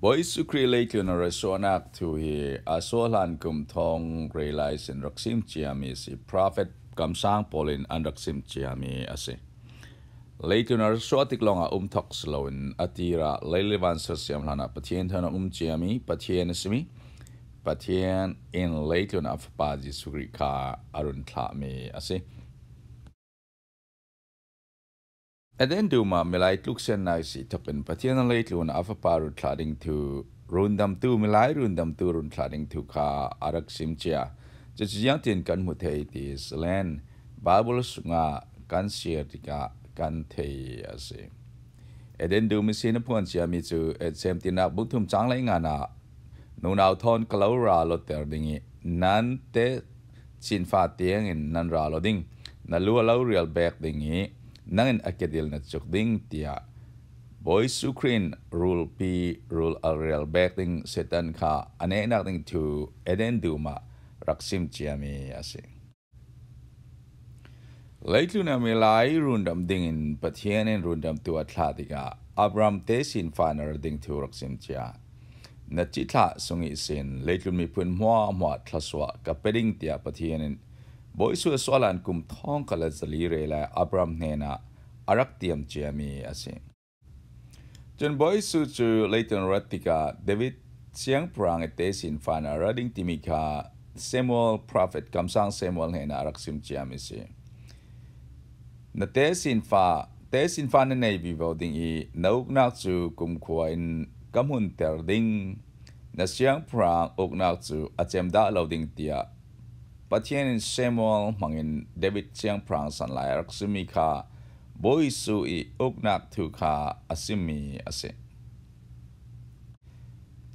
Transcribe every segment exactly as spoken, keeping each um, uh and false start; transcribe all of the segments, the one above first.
Bawi Jesuh Khrih leitlun a ra suahnak thu hi a suahhlan kum thawng rei lai sin rak sim ciami a si. Prophet kamsang pawl in an rak sim ciami a si. Leitlun a ra suah tik lawngah um thok si loin a tirah lei le van sersiam hlanah Pathian thawn a um ciami Pathian a simi, Pathian in leitlun a Fapa Jesuh Khrih kha a run thlahmi a si. Eden dum ah milai tluksian nai si thokin Pathian in leitlun a Fapa run thlah ding thu, rundamtu, milai rundamtu run thlah ding thu kha a rak sim cia. Cucu ziangtin kan hmu thei ti si len, Bible sungah kan siar tikah kan thei a si. Eden dum ihsin a phuan ciami cu Etsem tinak bung thum cang lei ngan ah, nunau thawn ka lo ra lawtter ding ih, nan te sinfa tiangin nan ra law ding, na lu a lo rial bek ding ih, nangin a kedil na cuk ding, tiah Bawi Jesuh Khrih in rulpi rul a rial bek ding Satan kha a nehnak ding thu Eden dum ah rak sim ciami a si. Leitlun a milai rundam dingin Pathian in rundamtu a thlah tikah Abraham te sinfa na ra ding thu rak sim cia. Na cithlah sung ihsin leitlun miphun hmuahhmuah thlasuah ka pe ding, tiah Pathian in Bawi Jesuh a suahhlan kum thawngkhat le zali rei lai Abraham hnenah a rak tiam ciami a si. Cun Bawi Jesuh cu leitlun rat tikah David siangpahrang ih te sinfa na ra ding timi kha Samuel prophet, kamsang Samuel hnenah a rak sim ciami si. Na te sinfa, te sinfa na nei vivo ding ih na uknak cu kumkhua in ka hmunter ding, na siangpahrang uknak cu a cem dah lo ding, tiah Pathian in Samuel hmangin David siangpahrang san lai a rak simmi kha Bawi Jesuh ih uknak thu kha a simmi a si.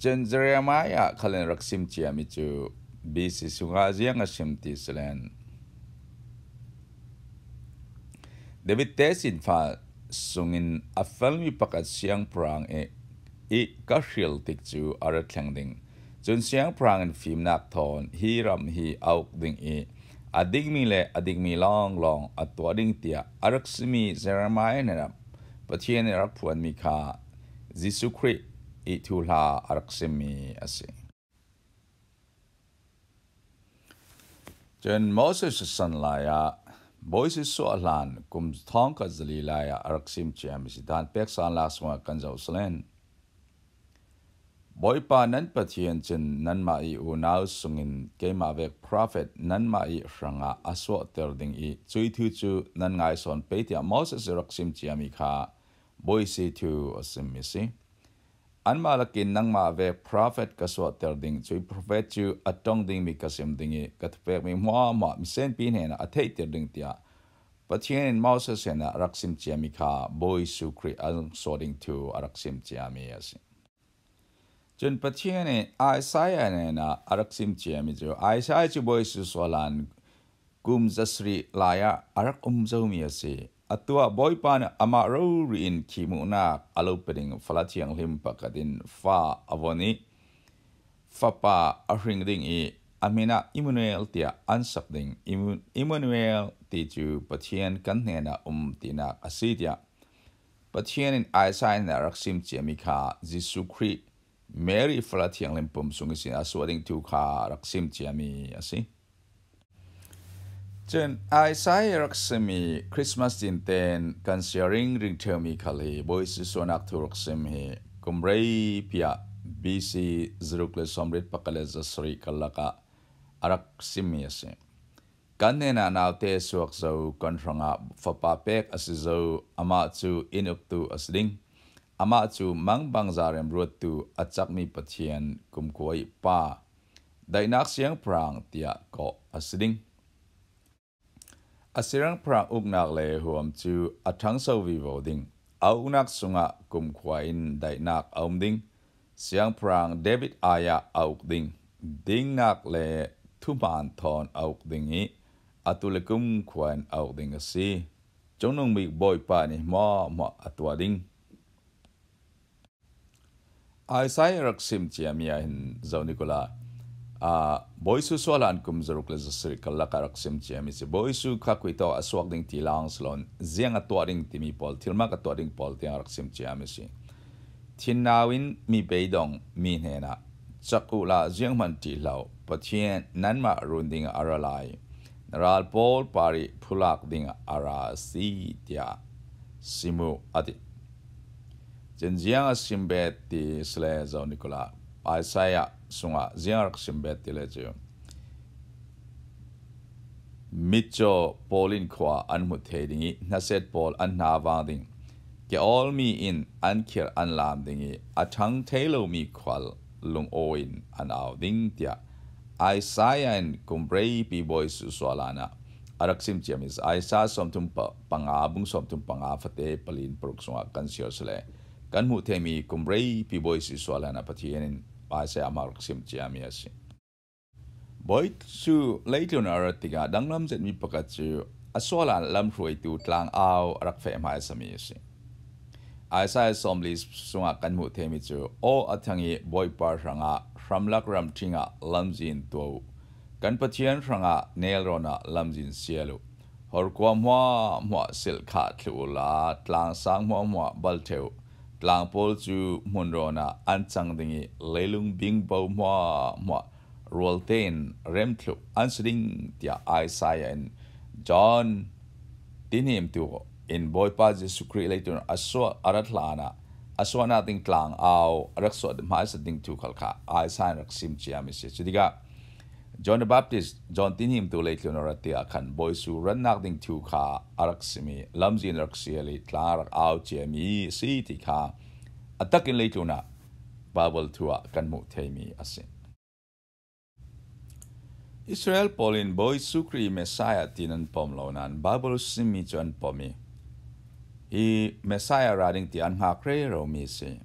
Cun Jeremiah khal in rak sim ciami cu B C sungah ziang a sim ti si len, David te sinfa sungin a felmi pakhat siangpahrang ih, ih ka hril tik cu a ra thleng ding. Cun siangpahrang in fimnak thawn hi ram hi a uk ding ih, a dingmi le a dingmi lawnglawng a tuah ding, tiah a rak simi Jeremiah hnenah Pathian in a rak phuanmi kha Jesuh Khrih ih thuhla a rak simmi a si. Cun Moses a san lai ah Bawi Jesuh suah hlan kum thawngkhat zali lai ah a rak sim ciami si. Dan pek sanlak sungah kan zoh si len, Bawipa nan Pathian cun nanmah ih unau sungin keimah vek prophet nanmah ih hrangah a suahter ding ih cuih thu cu nan ngai sawn pei, tiah Moses ih rak sim ciami kha Bawi Jesuh thu a simmi si. Anmah lakin nangmah vek prophet ka suahter ding, cuih prophet cu a ṭong dingmi ka sim ding ih ka thupekmi hmuahhmuah misenpi hnenah a theihter ding, tiah Pathian in Moses hnenah a rak sim ciami kha Bawi Jesuh Khrih a suah ding thu a rak sim ciami a si. Cun Pathian in Isaiah hnenah a rak sim ciami cu, Isaiah cu Bawi Jesuh suah hlan kum zasarih lai ah a rak um zomi a si. Atu ah Bawipa nih amah rori in khihmuhnak a lo pe ding fala thianghlim pakhat in fa a von ih fapa a hring ding ih a hmin ah Immanuel tiah an sak ding. Immu-, Immanuel ti cu Pathian kan hnenah um tinak a si, tiah Pathian in Isaiah hnenah a rak sim ciami kha Jesuh Khrih Mary fala thianghlim pum sung ihsin a suah ding thu kha a rak sim ciami a si. Cun Isaiah rak simmi Christmas tinten kan sia ringring ṭheumi khal hi Bawi Jesuh suahnak thu rak sim hi kum reipi ah B C zaruk le sawmriat pakhat le zasarih karlak ah a rak simmi a si. Kan hnenah naute a suak zo, kan hrangah fapa pek a si zo, amah cu inn uktu a si ding. Amah cu mangbangza remruattu, a cakmi Pathian, kumkhua ih Pa, daihnak siangpahrang tiah kawh a si ding. A siangpahrang uknak le huam cu a ṭhangso vivo ding. A uknak sungah kumkhua in daihnak a um ding. Siangpahrang David ai-ah a uk ding, dingnak le thuhmaan thawn a uk ding ih atu le kumkhua in a uk ding a si. Cungnungbik Bawipa nih hmuahhmuah a tuah ding. Isaiah rak sim ciami ah hin zoh nik ula, aa, Bawi Jesuh suah hlan kum zaruk le zasarih karlak ah rak sim ciami si. Bawi Jesuh kha khui tawk a suak ding ti lawng si loin ziang a tuah ding timi pawl, thilmak a tuah ding pawl tiang a rak sim ciami si. Thinau in mi beidong mi hnenah, "Cak uhla, zianghman ṭih hlah uh, Pathian nanmah run dingah a ra lai, na ral pawl parih phulak dingah a ra a si," tiah sim uh, a ti. Cun ziang a sim bet ti si le, Zonikula, Isaiah sungah ziang a rak sim bet ti le cu, mitcaw pawl in khua an hmuh thei ding ih, hnaset pawl an hna vang ding. Ke awlmi in an khirh an lam ding ih, a ṭhang thei lomi khual lungaw in an au ding, tiah Isaiah in kum reipi bawi Jesuh suahlanah a rak sim ciami si. Isaiah sawmthum pa-, panga, bung sawmthum panga, fate pali in paruk sungah kan siar si le, kan hmuh theimi kum reipi bawi Jesuh suahlanah Pathian in Isaiah amah rak sim ciami a si. Bawi cu leitlun a rat tikah danglam zetmi pakhat cu a suahlan lamhruaitu tlangau a rak feh hmaisami a si. Isaiah sawmli sungah kan hmuh theimi cu, "Aw a thang ih Bawipa hrangah, hramlak ramṭhing ah lamzin tuah uh. Kan Pathian hrangah nelrawn ah lamzin sial uh. Horkua hmuahhmuah silhkhah thluh uhla, tlangsang hmuahhmuah bal ṭheh uh. Tlang pawl cu hmunrawn ah an cang ding ih, leilung bingbo hmuahhmuah rual tein rem thluh an si ding," tiah Isaiah in John tihnim tu in Bawipa Jesuh Khrih leitlun a suah, a rat hlanah a suahnak ding tlangau a rak suah hmaisa ding thu khal kha Isaiah in rak sim ciami si. Cutikah John the Baptist, John tihnim tu leitlun a rat tikah khan Bawi Jesuh ratnak ding thu kha a rak sim ih, lamzin a rak sial ih, tlang a rak au ciami a si ti kha a takin leitlun ah Baibal thu ah kan hmuh theimi a si. Israel pawl in Bawi Jesuh Khrih Messiah tiin an pom lo nain Baibal simmi cu an pom ih, hi Messiah ra ding ti an hngak reromi a si.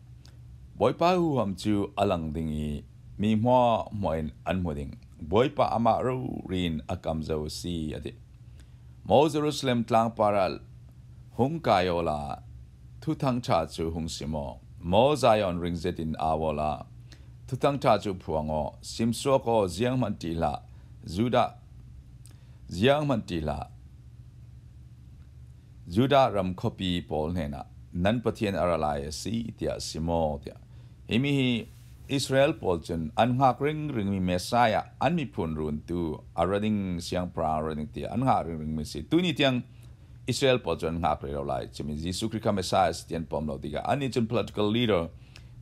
Bawipa huham cu a lang ding ih, mi hmuahhmuah in an hmu ding. Bawipa amah rori in a kam zo a si, a ti. Maw Jerusalem tlangpar ah hung kai awla, thuthang ṭha cu hung sim aw. Maw Zion ring zetin au awla, thuthang ṭha cu phuang aw. Simsuak aw, zianghman ṭih hlah, Judah, zianghman ṭih hlah, Judah ram khuapi pawl hnenah, 'Nan Pathian a ra lai a si,' tiah sim aw, tiah. Himi hi Israel pawl cun an hngak ringringmi Messiah, an miphun runtu a ra ding, siangpahrang a ra ding tiah an hngak ringringmi si. Tuni tiang Israel pawl cun an hngak rero lai. Cumi Jesuh Khrih kha Messiah si ti an pom lo tikah annih cun political leader,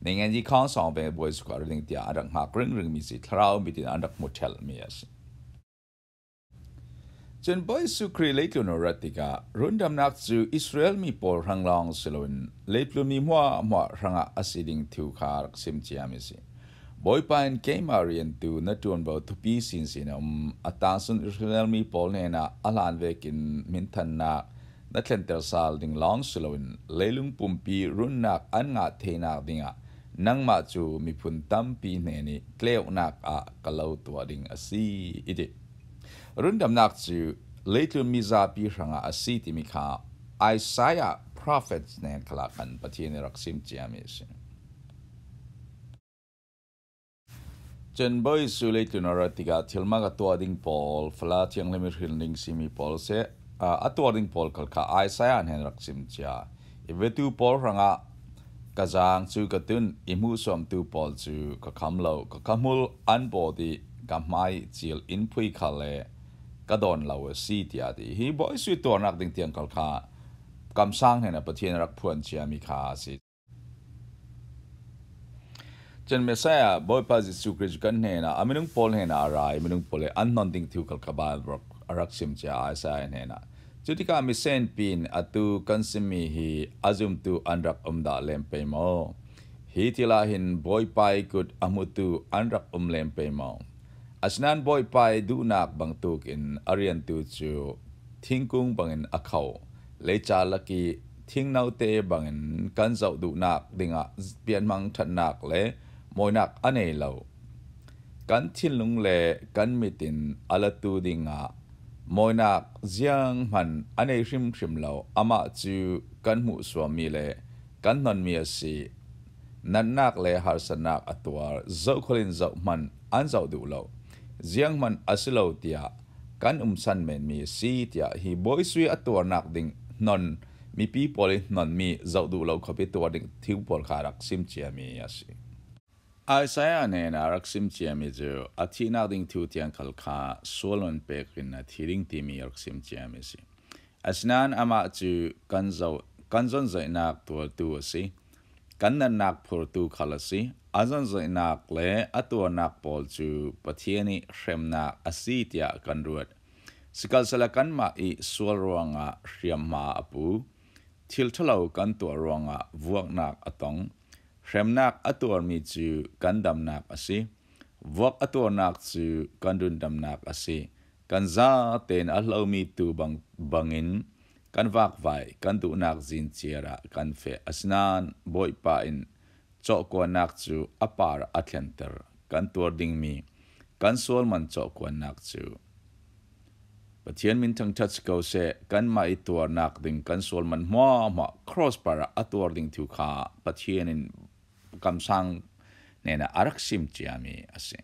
ningenti khawngsawng ve buai sukha ra ding tiah an rak hngak ringringmi si. Thlarau mit in an rak hmu ṭhelhmi a si. Cun Bawi Jesuh Khrih leitlun a rat tikah rundamnak cu Israel mi pawl hrang lawng si loin leitlun mi hmuahhmuah hrangah a si ding thu kha rak sim ciami si. Bawipa in, "Keimah riantu na ṭuanvo thupi sinsin a um. A tangsun Israel mi pawl hnenah a hlan vekin minthannak na thlenter sal ding lawng si loin leilung pumpi runnak an ngah theinak dingah nangmah cu miphun tampi hnenih tleunak ah ka lo tuah ding a si," i ti. Rundamnak cu leitlun mizapi hrangah a si timi kha Isaiah prophet hnen khalah khan Pathian in rak sim ciami a si. Cun Bawi Jesuh leitlun a rat tikah thilmak a tuah ding pawl, Fala thianghlim ih hrilh ding simi pawl seh, aa, a tuar ding pawl khal kha Isaiah hnen rak sim cia. "I vetu pawl hrangah ka zaang cu ka tunh, i hmuhsuamtu pawl cu ka kham lo, ka khamul an bawt ih ka hmai cil in phui khal le ka dawn lo a si," tiah a ti. Hi Bawi Jesuh tuarnak ding tiang khal kha kamsang hnenah Pathian rak phuan ciami kha a si. Cun Messiah Bawipa Jesuh Khrih cu kan hnenah, a minung pawl hnenah a ra ih, minung pawl ih an hnon ding thu khal kha Baibal a rak sim cia Isaiah hnenah. Cutikah mi senpi in, "Atu kan simmi hi a zumtu an rak um dah lem pei maw? Hi thil ah hin Bawipa ih kut a hmutu an rak um lem pei maw? Asinain Bawipa ih duhnak bangtuk in a riantu cu thingkung bangin a kho. Leica lak ih thingnote bangin kan zoh duhnak dingah pianhmang ṭhatnak le mawinak a nei lo. Kan thinlung le kan mit in a latu dingah mawinak zianghman a nei hrimhrim lo. Amah cu kan hmuhsuammi le kan hnonmi a si. Natnak le harsatnak a tuar, zohkholh in zohhmanh an zoh duh lo. Zianghman a si lo tiah kan umsan menmi a si," tiah hi Bawi Jesuh a tuarnak ding hnon mipi pawl i hnonmi zoh duh lo khop i tuar ding thu pawl kha a rak sim ciami a si. Isaiah hnenah a rak sim ciami cu a thihnak ding thu tiang khal kha sual man pek in a thi ding timi a rak sim ciami a si. Asinain amah cu kan zoh, kan zonzaihnak tuartu a si. Kan natnak phurtu khal a si. A zonzaihnak le a tuarnak pawl cu Pathian i hremnak a si tiah kan ruat. Sikhalsehla kanmah i sual ruangah hriamhma a pu. Thil ṭhalo kan tuar ruangah vuaknak a tong. Hremnak a tuarmi cu kan damnak a si. Vuak a tuarnak cu kan rundamnak a si. Kan zaten a hlomi tuu bang, bangin kan vakvai, kan duhnak zin ciar ah kan feh. Asinain Bawipa in cawhkuannak cu a par ah a thlenter. Kan tuar dingmi kan sual man cawhkuannak cu Pathian min thangṭhat si ko seh, kanmah i tuarnak ding kan sual man hmuahhmuah cross par ah a tuar ding thu kha Pathian in kamsang hnenah a rak sim ciami a si.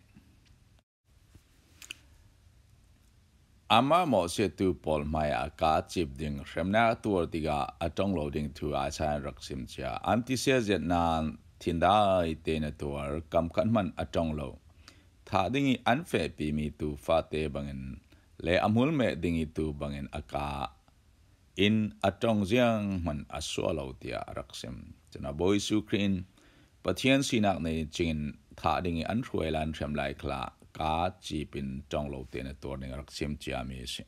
Amah mawhsiatu pawl hmaiah kaa cip ding hremnak a tuar tikah a ṭong lo ding thu Isaiah in rak sim cia. An tisia zet nain thindai tein a tuar, kam khat hmanh a ṭong lo. Thah ding i an fehpimi tuu fate bangin le a hmul meh ding i tuu bangin a kaa in a ṭong ziang hmanh a suah lo, tiah a rak sim. Cun a Bawi Jesuh Khrih in Pathian sinak nei cingin thah ding i an hruai lai, an hrem lai khal ah kaa cip in ṭong lo tein a tuar ding a rak sim ciami a si.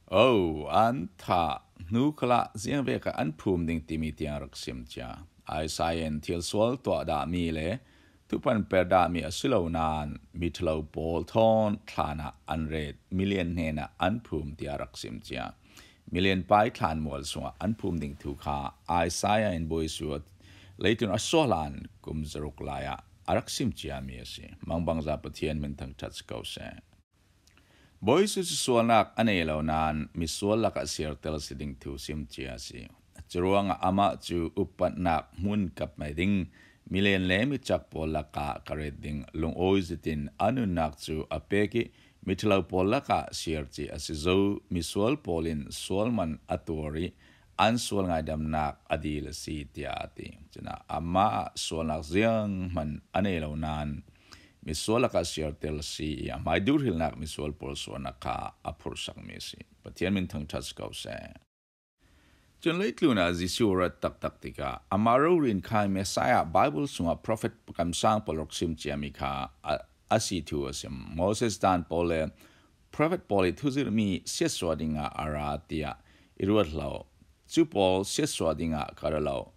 O, an thah hnu khal ah ziangvek ah an phum ding timi tiang a rak sim cia. Isaiah in thil sual tuah dahmi le thuphan per dahmi a si lo nain miṭhalo pawl thawn thlan ah an ret, milian hnenah an phum, tiah a rak sim cia. Milian pai thlan mual sungah an phum ding thu kha Isaiah in Bawi Jesuh leitlun a suah hlan kum zaruk lai ah a rak sim ciami a si. Mangbangza Pathian min thangṭhat si ko seh. Bawi Jesuh cu sualnak a nei lo nain misual lakah siartel si ding thu sim cia a si. Curuangah amah cu upatnak hmun kap mai ding, milian le micak pawl lakah ka ret ding, lungawi zetin a nunnak cu a pek i miṭhalo pawl lakah siar cih a si zo. Misual pawl in sual man a tuar i an sual ngaidamnak a dil a si, tiah a ti. Cun amah sualnak ziang hmanh a nei lo nain misual lakah siartel a si i a hmai duhrilnak misual pawl sualnak kha a phurhsakmi a si. Pathian min thangṭhat si ko seh. Cun leitlun ah Jesuh a rat taktak tikah amah rori in kha Messiah, Bible sungah prophet kamsang pawl rak sim ciami kha a, a si thu a sim. Moses daan pawl le prophet pawl i thuzirhmi siatsuah dingah a ra tiah i ruat hlah. Cu pawl siatsuah dingah ka ra lo.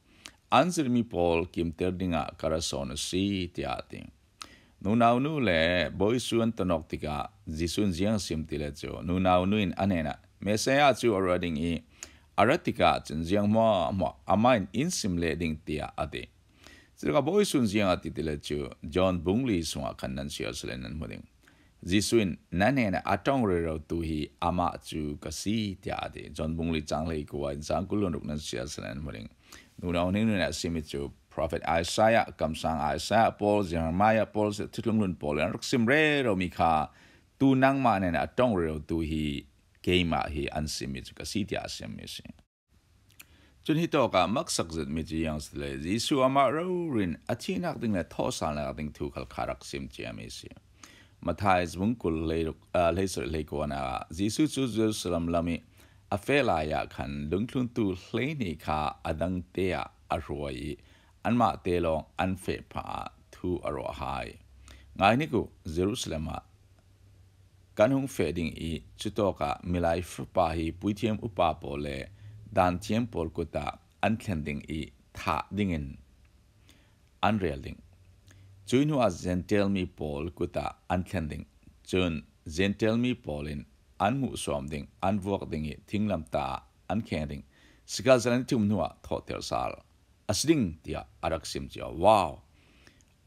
An zirhmi pawl kimter dingah ka ra sawn a si, tiah a ti. Nunau nu le Bawi Jesuh an tonawk tikah Jesuh in ziang a sim ti le cu, nunau nu in a hnenah, Messiah cu a ra ding i a ra tikah cun ziang hmuahhmuah amah in in sim leh ding, tiah a ti. Cutikah Bawi Jesuh in ziang a ti ti le cu, John bung li sungah khan nan siar sile nan hmu ding. Jesuh in, "Na hnenah a ṭong rerotu hi amah cu ka si," tiah a ti. John bung li cang hleikua in cang kul le ruk nan siar sile nan hmu ding. Nunau nu in a simi cu, Prophet Isaiah, kamsang Isaiah pawl, Jeremiah pawl, Thutlung Hlun pawl in an rak sim reromi kha tu nangmah hnenah a ṭong rerotu hi keimah hi an simmi cu ka si, tiah a simmi a si. Cun hitawk ah maksak zetmi cu ziang si le, Jesuh amah rori in a thihnak ding le thawhsalnak ding thu khal kha rak sim ciami a si. Matthai bung kul hleiruk, aa, hleisarih hleikuanak ah Jesuh cu Jerusalem lam i a feh lai ah khan dungthluntu hleihnih kha a dangte ah a hruai i anmah te lawng an feh phah ah thu a ruah hai. Ngai hnik uh, Jerusalem ah kan hung feh ding i cutawk ah Milai Fapa hi puithiam upa pawl le daanthiam pawl kut ah an thlen ding i thah dingin an rel ding. Cuih hnuah Jentail mi pawl kut ah an thlen ding. Cun Jentail mi pawl in an hmuhsuam ding, an vuak ding i thinglamtah ah an kheng ding. Sikhalsehla ni thum hnuah thawhter sal a si ding, tiah a rak sim cio. Wow!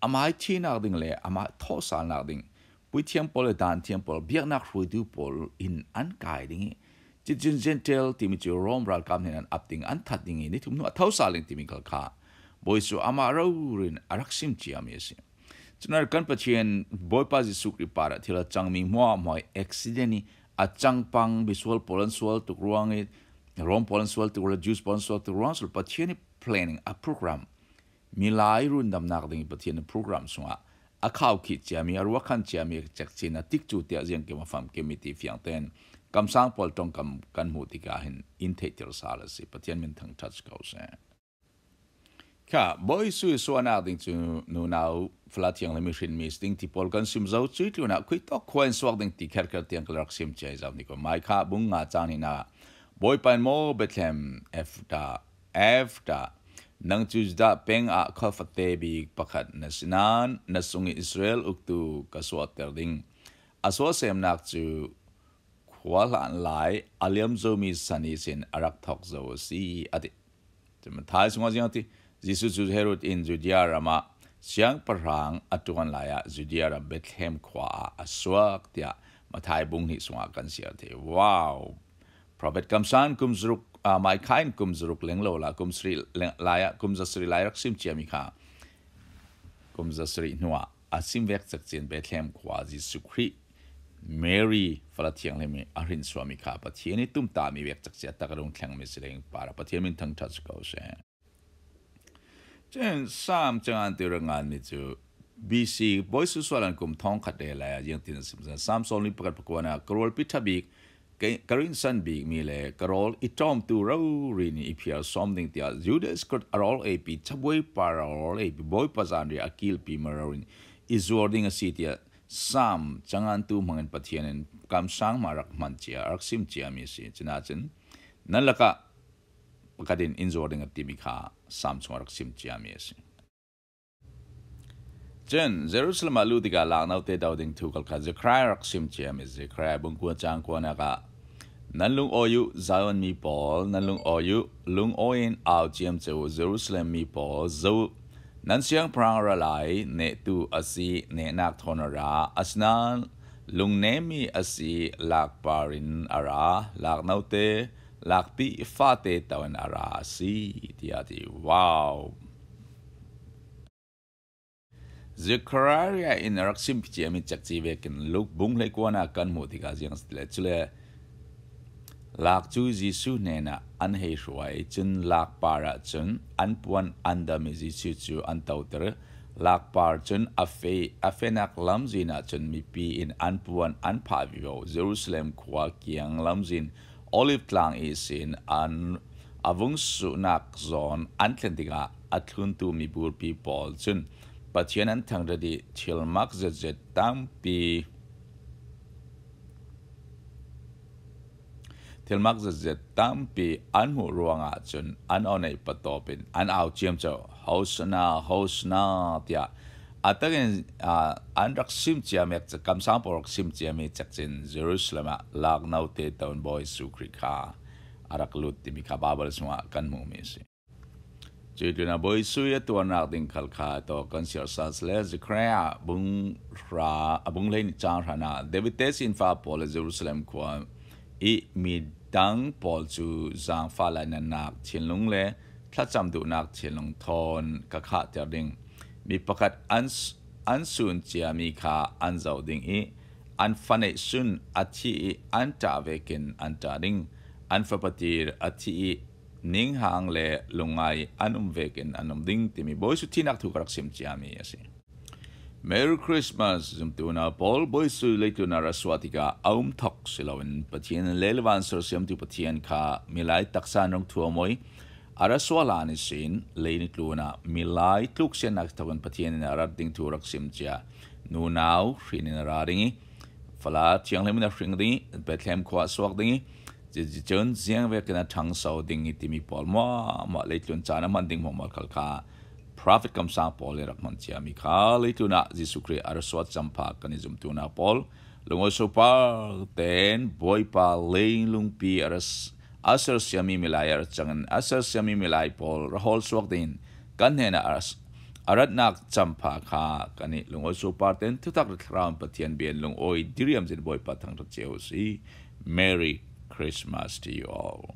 Amah i thihnak ding le amah i thawhsalnak ding, puithiam pawl le daanthiam pawl, biaknak hruaitu pawl in an kai ding i, cuticun Jentail timi cu Rom ralkap hnen an ap ding, an that ding i, ni thum hnu a thawhsal ding timi khal kha Bawi Jesuh amah rori in a rak sim ciami a si. Cun kan Pathian Bawipa Jesuh Khrih parah thil a cangmi hmuahhmuah i accident i a cangpang misual pawl an sual tuk ruang i Rome pawl an sual tu, Jews pawl an sual tu, ruang sul Pathian i planning a program, milai rundamnak ding i Pathian i program sungah a khau khit ciami, a ruak khan ciami cek cin a tikcu tiah ziang kim a fam kim i ti fiang ten kamsang pawl ṭongkam kan hmuh tikah hin in theihter sal a si. Pathian min thangṭhat si ko seh. Kha, Bawi Jesuh suahnak ding cu nunau Falathiang le mihrin mi si ding ti pawl kan sim zo. Cuih tlunah khuitawk khua in suak ding ti kherkher tiang ka rak sim cia i zau ni ko. Micah bung nga cang hnihnak, Bawipa in maw Bethlehem Efrata, Efrata, nang cu Judah peng ah khuafate bik pakhat na si nain, na sung i Israel uktu ka suahter ding. A suahsemnak cu khua hlan lai a liam zomi san ihsin a rak thawk zo a si, a ti. Cun Matthai sungah ziang a ti, Jesuh cu Herod in Judea ram ah siangpahrang a ṭuan lai ah Judea ram Bethlehem khua ah a suak, tiah Matthai bung hnih sungah kan siar thei. Wow! Prophet kamsang kum zaruk, ah, Micah in kum zaruk leng lo la, kum sarih leng lai ah, kum zasarih lai rak sim ciami kha kum zasarih hnuah a sim vek cek cin Bethlehem khua Jesuh Khrih, Mary, Falathiang le mi a hrin suami kha Pathian i tumtami vek cek cia tak a rung thlengmi si ding para Pathian min thangṭhat si ko seh. Cun Sam cangan tu rak nganmi cu B C Bawi Jesuh sualan kum thawngkhat le lai ah ziangtin a sim. Sam sawmli pakhat pakuana ka rualpi ṭha bik, ka, ka rinsan bikmi le ka rawl i ṭawmtu rori nih i phiar sawm ding tiah Judas Iskariot a rawl eipi, cabuai pa rawl eipi, Bawipa zanriah a kilpi mi rori nih i zuar ding a si tiah Sam cangantu hmangin Pathian in kamsang hma rak hman cia, rak sim ciami a si. Cun ahcun nan lakah pakhat in in zuar ding a timi kha Sam chungah rak sim ciami a si. Cun Jerusalem ah lut tikah laknote do ding thu kal kha Zechariah rak sim ciami, Zechariah bung kua cang kuanak ah, nan lungawi uh Zion mi pawl, nan lungawi uh, lungawi in au ciamco uh Jerusalem mi pawl, zo uh, nan siangpahrang ra lai, nehtu a si, nehnak thawn a ra, asinain lungnemmi a si, lakpar in a ra, laknote, lakpi fate to in a ra a si, tiah a ti. Wow! Zechariah in a rak sim ciami cekci vekin Luke bung hleikuanak kan hmuh tikah ziang a si le, cule lak cu Jesuh hnenah an hei hruai, cun lakpar ah cun an puan an dam i Jesuh cu an toter. Lakpar cun a fe, a fenak lamzin ah cun mipi in an puan an phah vivo. Jerusalem khua kiang lamzin Olive tlang ihsin an a vung suhnak zawn an thlen tikah a thluntu miburpi pawl cun Pathian an thangṭhat i thilmak zetzet tampi, thilmak zetzet tampi an hmuh ruangah cun an aw neih patawp in an au ciamco, Hosanna, Hosanna, tiah a takin, aa, an rak sim ciami, kamsang pawl rak sim ciami cekcin Jerusalem ah laknote to in Bawi Jesuh Khrih kha a rak lut timi kha Baibal sungah kan hmuhmi a si. Cuih tlunah Bawi Jesuh i a tuarnak ding khal kha tawk kan siar sal si le, Zechariah bung hra, a bung hleihnih cang hranah, David te sinfa pawl le Jerusalem khua i midang pawl cu zaangfah lainatnak thinlung le thlacam duhnak thinlung thawn ka khahter ding. Mi pakhat an, an sun ciami kha an zoh ding i an faneih sun a thi i an ṭah vekin an ṭah ding. An fapatir a thi i ninghang le lungngai an um vekin an um ding timi Bawi Jesuh thihnak thu ka rak sim ciami a si. Merry Christmas, zumtu unau pawl. Bawi Jesuh leitlun ah ra suah tikah a um thok si loin Pathian in lei le van sersiamtu Pathian kha milai taksa in rung thuam i a ra suah hlan ihsin leitlun ah milai tluksiatnak thokin Pathian in a rat ding thu rak sim cia. Nunau hrin in a ra ding i Fala thianghlim in a hring ding i Bethlehem khua a suak ding i, cuticun ziang vekin a ṭhangso ding i timi pawl hmuahhmuah, leitlun caan a hman ding hmuahhmuah khal kha prophet kamsang pawl in rak hman ciami kha leitlun ah Jesuh Khrih a ra suah campha kan i zumtu unau pawl, lungawi sopar tein Bawipa leilungpi a ra s-, a sersiami milai a ra cangin a sersiami milai pawl ra hawl suak dingin kan hnenah a ra s-, a ratnak campha kha kan i lungawi sopar tein thutak rat thlarau in Pathian bia in lungawi diriam zin Bawipa thangṭhat cio si. Merry Christmas to you all.